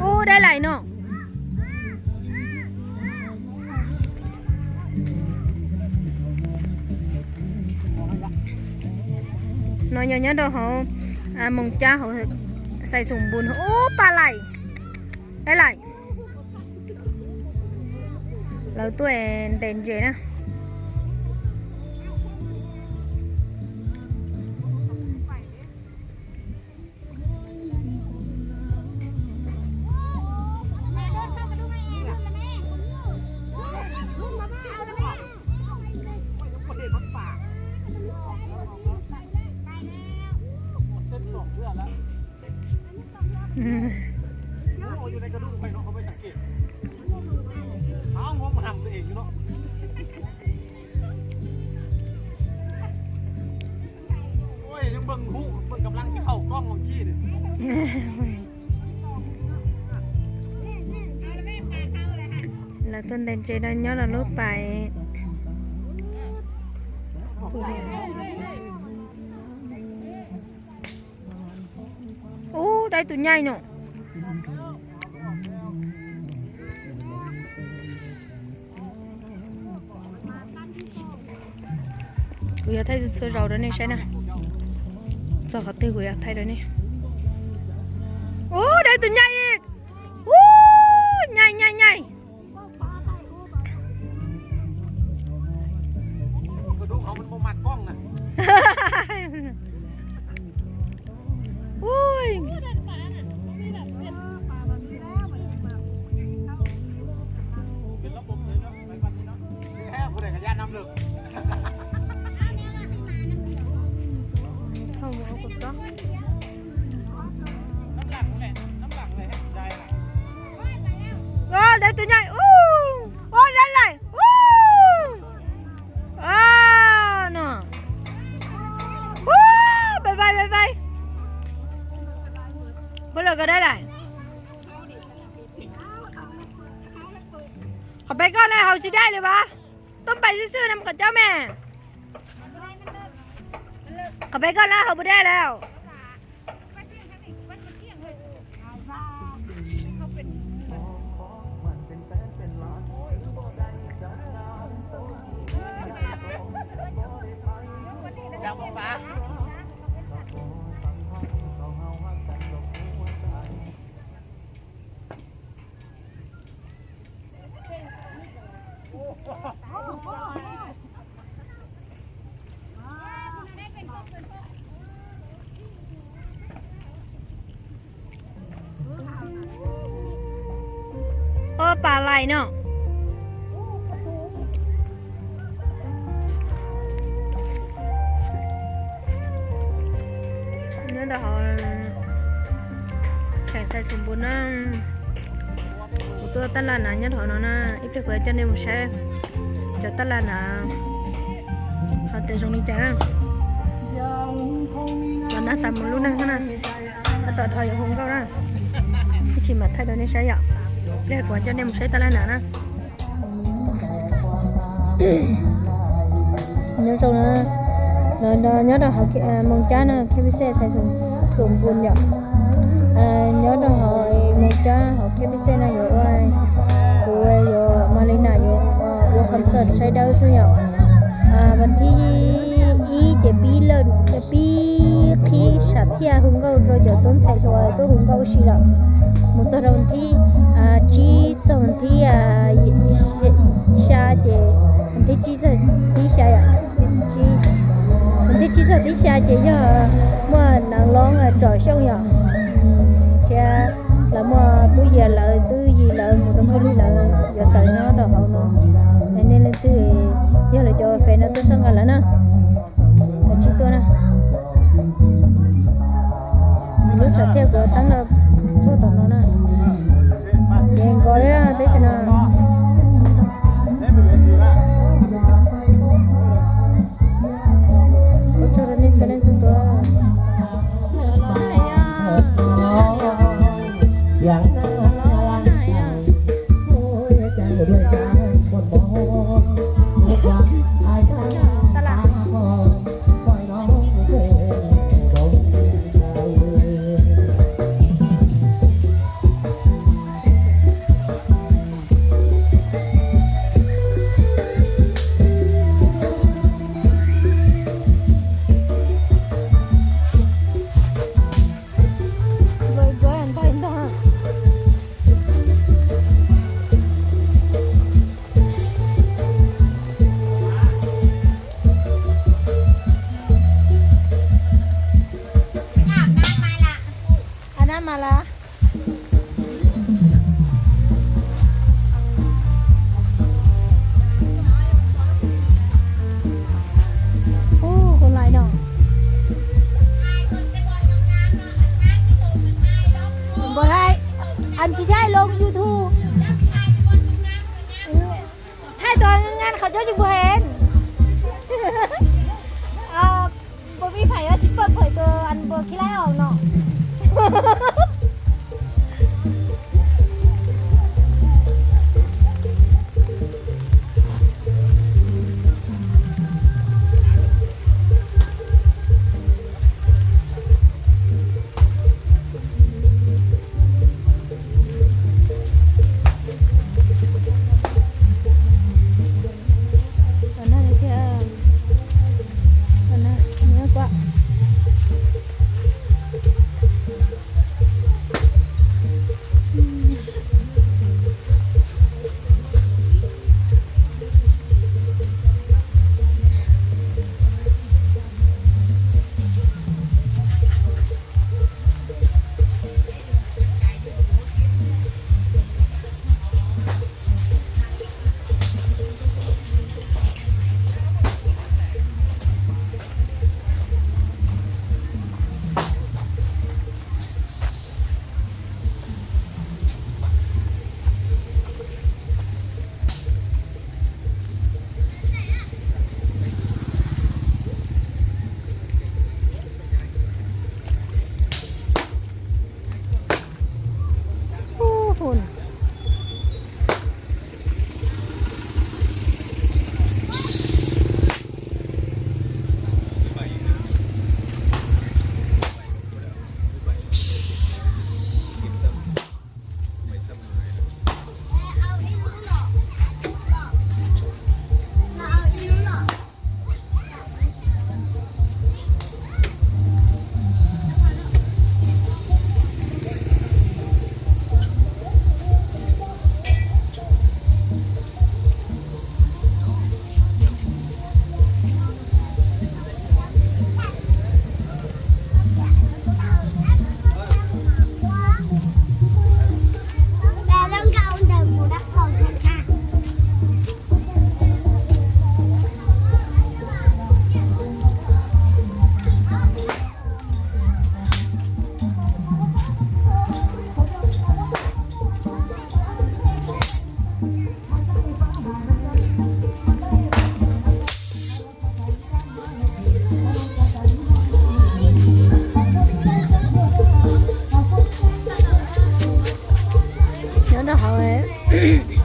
Ub, dab laim no. No yog nyob rau hauv Moos Cab hauv Xais Xoom Npus. Ub, pa laim, dab laim. Lawv tuaj ntes ntses na. Lawv tuaj ntes ntses rau nyob rau lub pas. Ub, dab tus nyaij no. Kuv yuav thaij txhua zaus rau nej saib na. Txog qhov twg kuv yuav thaij rau nej. Ub, dab tus nyaij. Ub, nyaij nyaij nyaij. Ua, dab tus nyaij, ua, dab laim, ua. No. Ua, pai pai pai pai. Puas lawm koj dab laim? Qhov peb koj na haus tsis dai li as. Tuaj npais xwb xwb no mus qhov coj me. Qhov peb koj na haus puas dai lawm? Ua, pa laim no. Nyob rau hauv cheem Xais Xoom Npus na. Kuv tuaj tab laj na nyob rau hauv no na, ib pliag kuv coj nej mus saib cov tab laj na ho tias zoo li cas na. Los nag tas mus lub neej na, tab tom dhau yuav hu nkauj na. Ib chim mam thaij rau nej saib yom. Pliag kuv coj nej mus saib tab laj na na. Nyob zoo na, nyob rau hauv Moos Cab no, Khe Pis Xej, Xais Xoom Npus yom. Nyob rau hauv Moos Cab hauv Khe Pis Xej no yuav ua, kuv yuav Malina yuav ua concert saib dawb xwb yom. Vas thib ib ces pib lawm, pib qhib sam thiaj hu nkauj rau cov tub ntxhais hluas tuaj hu nkauj ua si lawm. Mus txog rau vas thib tsib txog vas thib xya ces, vas thib tsib txog thib xya yom, vas thib tsib txog thib xya ces yog muaj Nees Loob Tsom Xyooj yom, thiab lawv muaj Tub Yias lawv, Tub Yis lawv mus rau Npawg Lis lawv yuav tawm nyob rau hauv no. Es nej leej twg yog lawv cov fans no tuaj txhawb nqa lawv na, kav tsij tuaj na. Lub sam thiaj kuv teeb lawm tuaj tom no na. Ces nkaus li teb chaws no. Ua tsaug rau nej txhua leej txhua tus. Nyob rau hauv.